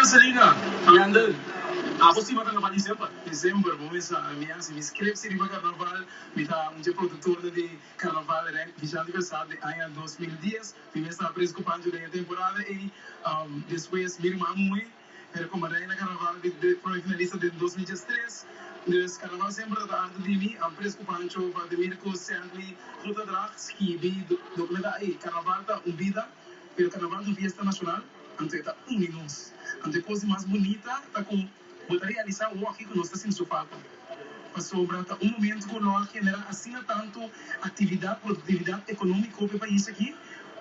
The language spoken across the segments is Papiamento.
Mercelina. Yandel. Abo stima karnaval di semper? Di semper, bo mesa. Mi hasi mi scriptie riba karnaval. Mi ta un dje produktornan di karnaval Rijk Vicente Versat den aña 2010. Mi mes ta Fresco Pancho den e temporada ei. Despues mi ruman muhe pero como reina karnaval di prome finalista den 2013. Dus karnaval semper ta ta harto di mi. Fresco Pancho, Valdemir ku Sandley Goedendag skibi dokumenta ei. Karnaval ta un bida. Pero karnaval ta un fiesta nashonal, anto e ta uni nos. Anto e kos di mas bunita ta ku bo ta realisá woki ku nos ta sinti su falta. Pasobra ta un momento ku lo a generá asina tantu aktividat, produktividat ekonómiko pa e pais aki,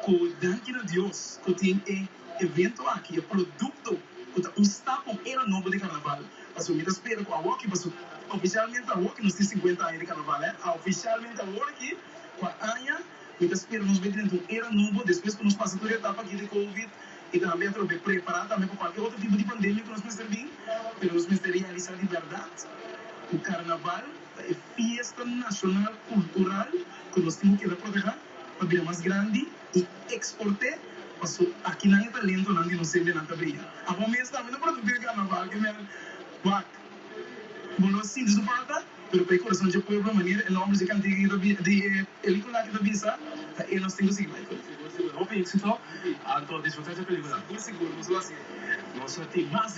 ku danki na Dios ku tin e evento aki, e produkto ku ta un stap, un era nobo di karnaval. Pasobra mi ta spera ku awoki, pasobra ofisialmente awoki nos tin sinkuenta aña di karnaval, eh, ofisialmente awor aki ku a aña. Mi ta spera nos bai drenta un era nobo despues ku nos pasa tur e etapa aki di covid i tambe atrobe prepará tambe pa kualke otro tipo di pandemia ku nos mester bin, pero nos mester realisá di bèrdat ku karnaval ta e fiesta nashonal kultural ku nos tin ku keda protehá pa bira mas grandi i eksport'é paso akinan e talentonan di nos hendenan ta bria. Abo mes tambe ta produkto di karnaval ke men wak bo no sinti su falta? Pero pa e corazon dje pueblo, manera e nomber dje cantica aki ta bisa, di e pelicula aki ta bisa, ta e nos tin cu sigui bai cu. Sigur, sigur. Hopi exito. Anto disfruta dje pelicula. Sigur, sigur. Nos lo hacié. Nos tin mas.